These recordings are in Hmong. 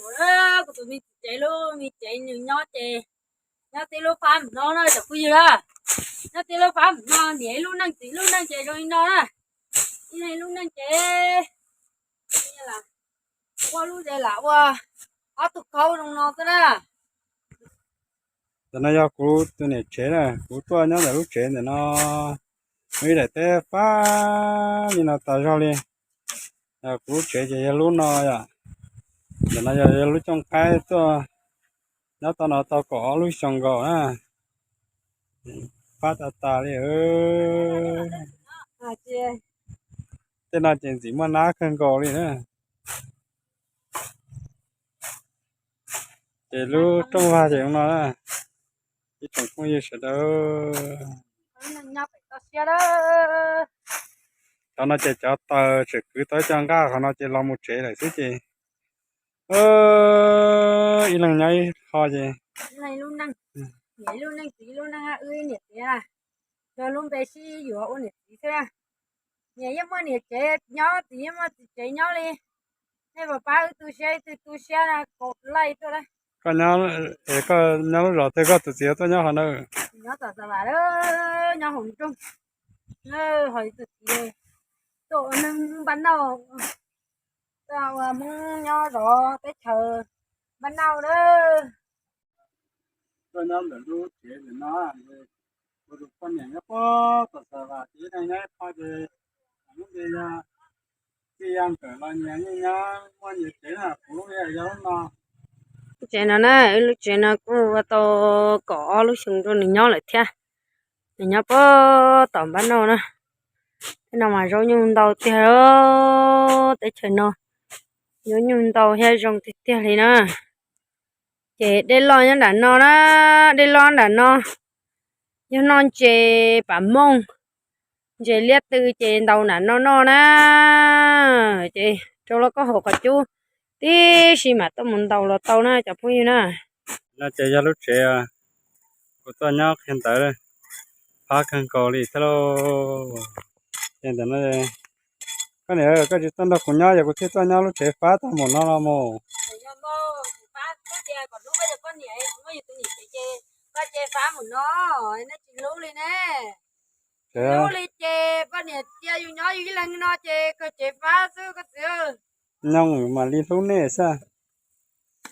Kuv tus me txiv tsev lub me tsev nws nyob ces nyob tib lub fab mus no na cov phooj ywg na. Nyob tib lub fab mus no, niam ib lub neej txiv ib lub neej ces zoo li no na. Ib leeg ib lub neej ces ua lub zes lam ua ob tug khaub zoo no xwb na. Ntawm no yog kuv tus niam tsev na, kuv tuaj nyob ntawm lub tsev ntawm no, muaj ib daim teb fab li no tas zog li. Kuv lub tsev ces yog lub no yom. Ntawm no yog lub cooj qaib tuaj nyob tau no tau kaum ob lub xyoo nkaus na. Fab tas tas li. Tej no ces ntxim muaj nab kawg nkaus li na. Ces lub rooj vag ces zoo no na. Ib tsoom phooj ywg sawv daws, cov no ces cov taws tseem kwv tau ib co nqaj qhov no ces los mus tsev lawm xwb ces ib leeg nyob ib qho ces niam lub neej txiv lub neej, wb niam txiv yog lub npe sib yuav ua niam txiv xwb. Niam yeej muaj niam tsev nyob, txiv yeej muaj txiv tsev nyob li. Nej puas pab wb tu siab, wb tu siab kom laij tuaj. Koj nyob, koj nyob lub zos twg, koj tus txiv tuaj nyob qhov na? Nyob tom Xav Vas, nyob hauv nroog. Ho tus txiv tuaj ua neeg Npab Nauj, tuaj ua Hmoob nyob zov teb chaws Npab Nauj na. Tuaj nyob ntawm lub tsev ntawm no, kuv tus poj niam nyob puag tom Xav Vas, txiv neej nyob ib qho ces lub npe yog Txij Yaj Nkawm los nyias yeej nyob muaj nyias tsev na, kuv lub npe yog lub no. Lub tsev no na, wb lub tsev no kuj ua tau kaum ob lub xyoo rau nws nyob lawm thiab. Nws nyob puag tom Npab Nauj na. Tej no mas zaub nyuj ntau tiag, teb chaws no zaub nyuj ntau thiab zoo tiag tiag li na. Ces dej loj nyob nram no na, dej loj nram no. Yog noj ntses pas mooj, ntses liab tw ces ntaus nram no noj na. Ces rau lub koj haus qhov cub tib si mam tuaj mus ntaus los tau na cov phooj ywg na. No ces yog lub tsev kuv tuaj nyob qhia ntawd, fab kawg nkaus li thiab lauj. Ces ntawm no, koj niam, koj tsis tuaj nrog kuv nyob, yog kuv thiaj tuaj nyob lub tsev fab tag npaum no los mus. Hlub li ces poj niam cia yus nyob yus ib leeg no ces kawg tsev fab xwb koj txiv. Nyob mam li hlub nej xwb.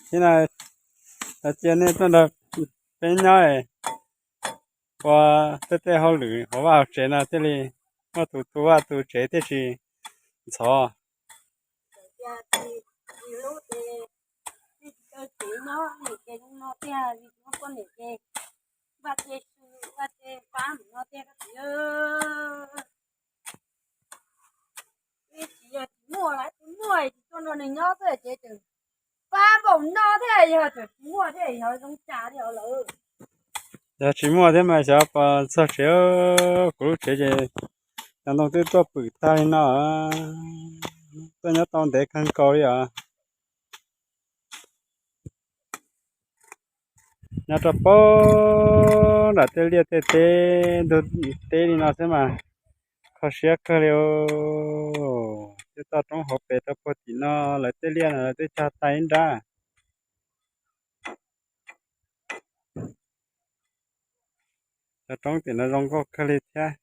Thiab no, cia nej tuaj nrog peb nyob, ua tej tej hauj lwm hauv vaj hauv tsev no thiaj li muaj tus tu vaj tu tsev thiaj tsis ntxhov. Tsis yog tsis muaj, tsis muaj tsis tuaj nrog nws nyob xwb ces tseem fab npaum no thiab, yog tseem tsis muaj thiab yog zoo cas thiab lawm. Yog tsis muaj thiab mas xyov puas txog tsev, kuv lub tsev ces cov ntoo twb tuaj pwm tag li no, tuaj nyob tau ntev kawg nkaus li os. Nyob rau puag nram tej liaj tej teb ntug teb li no xwb mas kho siab kawg li. Tej toj roob hauv pes rau puag tim no, lawv tej liaj no lawv twb cog tag ib nrab. Cov roob tim no zoo nkauj kawg li thiab.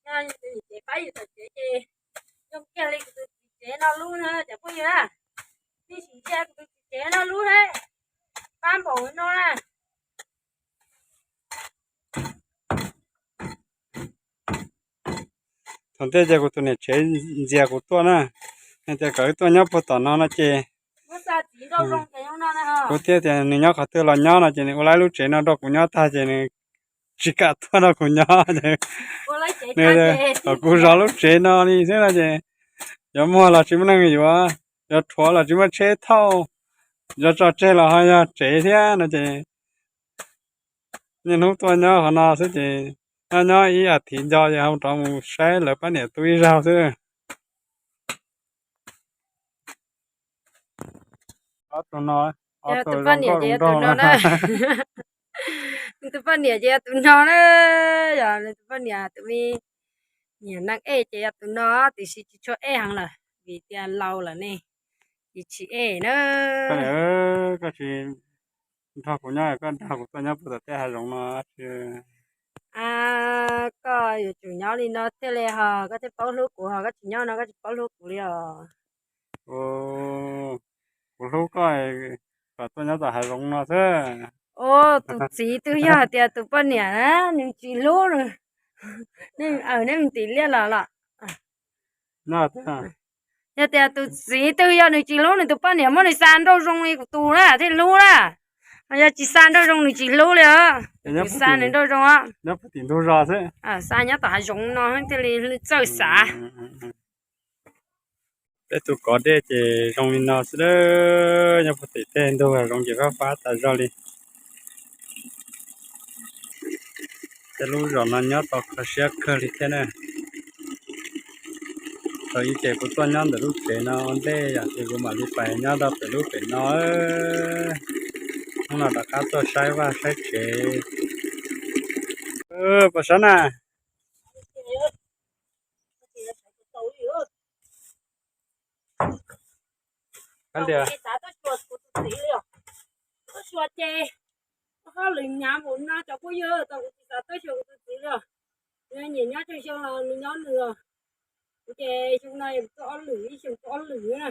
Yus tus niam tsev pab yus tom tsev ces zoo kiag li kuv tus txiv tsev no lub na cov phooj ywg na. Nej sim ntsia kuv tus txiv tsev no lub na, pab npaum no na. Thaum ntej ces kuv tus niam tsev ntxias kuv tuaj na, tias kom wb tuaj nyob puag tom no no ces kuv thiaj tias nws nyob qhov twg los nyob no ces nws ua lawv lub tsev no rau kuv nyob tag ces nws tsis kam tuaj rau kuv nyob. Nws kom kuv zov lub tsev no li xwb no ces yuav muag los tsis muaj neeg yuav, yuav rhuav los tsis muaj tsheb thauj, yuav tso tseg los ho yog tsev thiab no ces niaj hnub tuaj nyob qhov no xwb ces nyob nyob ib as thiv nco ces ho rov mus saib lawv pab niam tu ib zaug xwb. Ob tug no, ob tug poj niam ces yog tus no na. Nws tus poj niam ces yog tus no na. Yog nws tus poj niam tus me niam neeg ej ces yog tus no, tiam sis tsis tshua ej heev lawm vim tias laus lawm ne. Tsis es na. Koj tsis nrog kuv nyob, koj nrog kuv tuaj nyob puag tom tej hav zoov no tsis? A, koj yuav tsum nyob li no thiaj li ho koj thiaj paub hlub kuv, ho koj tsis nyob no koj tsis paub hlub kuv li os. Kuv hlub koj kom tuaj nyob tom hav zoov no xwb. Tus txiv twg yog hais tias tus poj niam na nws tsis hlub, nej, nej me tim liaj los los. Yog tias tus txiv twg yog nws tsis hlub nws tus poj niam muab nws xa nrauj zoo li kuv tus na thiaj hlub na. Ho yog tsis xa nrauj zoo nws tsis hlub li os. Nws xa nws nrauj zoo os. Xa nyob tom hav zoov no thiaj li txawj xav. Peb tus kov dej ces zoo li no xwb, nyob puag tim tej ntug zoov ces fab fab tas zog li. Tej lub zos no nyob tau kho siab kawg li thiab na. Thaum ub ces kuv tuaj nyob ntawm lub tsev no ua ntej yom, ces kuv mam li pais nyob rau pem lub pem no. Hnub no rov qab tuaj saib vaj saib tsev. Pom sab na. Xav tuaj xyuas kuv tus txiv li os. Tuaj xyuas ces hauj lwm hnyav npaum no cov phooj ywg, tau kuv tsis xav tuaj xyuas kuv tus txiv li os. Nws nyiam nyob tsawg xyoo los nws nyob nws os. Kuv ces xyoo no kuv tuaj ob lwm, ib xyoo tuaj ob lwm na.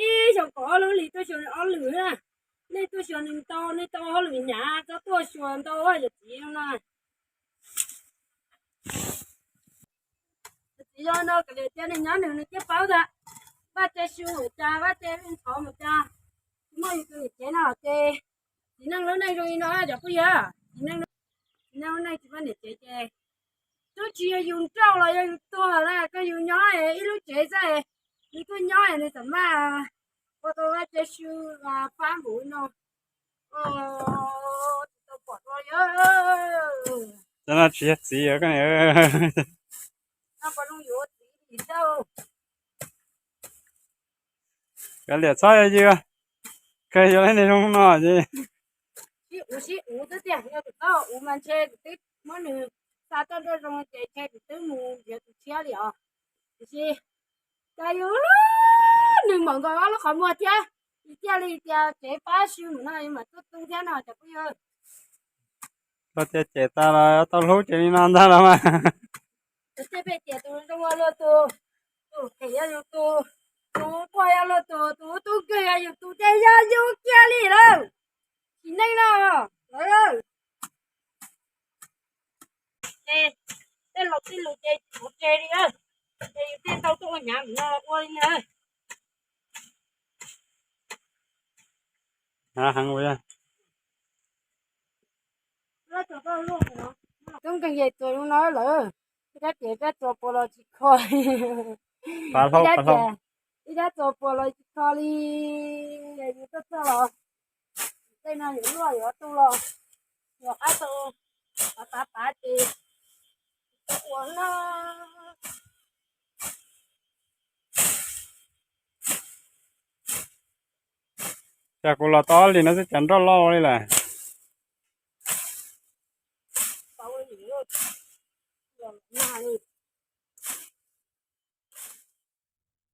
Ib xyoo kaum ob lub hli tuaj xyuas nws ob lwm na. Nej tuaj xyuas nws ntau, nej tau hauj lwm hnyav txhob tuaj xyuas ntau yawm txiv no. Txiv yog no kav liam cia nws nyob nws, nws thiaj paub tias vaj tse su mus cas, vaj tse ntxhov mus cas. Tsis muaj yus tus niam tsev no ces txiv neej lub neej zoo li no cov phooj ywg. Txiv neej, txiv neej lub neej tsis muaj niam tsev ces twb tsis yog yus nrauj los yog yus tuag na, koj yus nyob ib lub tsev xwb, nws tuaj nyob nws txawm maj ua tau vaj tse su pab npaum no. Tsis tau pom dua li. Cov no tsis yog txiv os koj niam. Kav liam txhob yws, kawg yuav leej niag zoo no ces. Sib uv sib uv xwb tiag, yog tus txhob uv mas ntshe kuv twb muab nws xa tuaj nrauj zoo ces ntshe kuv twb mus nrhiav tus tshiab li os. Tiam sis cas yus nws mam nkaus ob lub qhov muag thiab, cia li tias tsev pab sw mus no mam tuaj tu thiab no cov phooj ywg. Koj tias cem tas los tau hlub ces li no ntag los mas. Tej peb tias tus zoo luag tus, tus phem yog yus tus, tus quag yog luag tus, tus tub kawg yog yus tus, ces yog yus kiag li lawm. Txiv neej no lawm. Tej laus tej lus ces tsis pov tseg li, ces yus thiaj tau tuaj ua hnyav no ua li na. Hnyav heev li. Tub nkeeg yais txuas zoo no lawm, ib rab ces rab txuas puas los tsis kho li. Ib rab txuas puas los tsis kho li. Yus tuaj txog los tej no yuav luaj yuav tu los yuav qab tau pav pav pav ces ua no. Cas kuv los tau ob hlis no xwb cas nroj loj ua li lawm.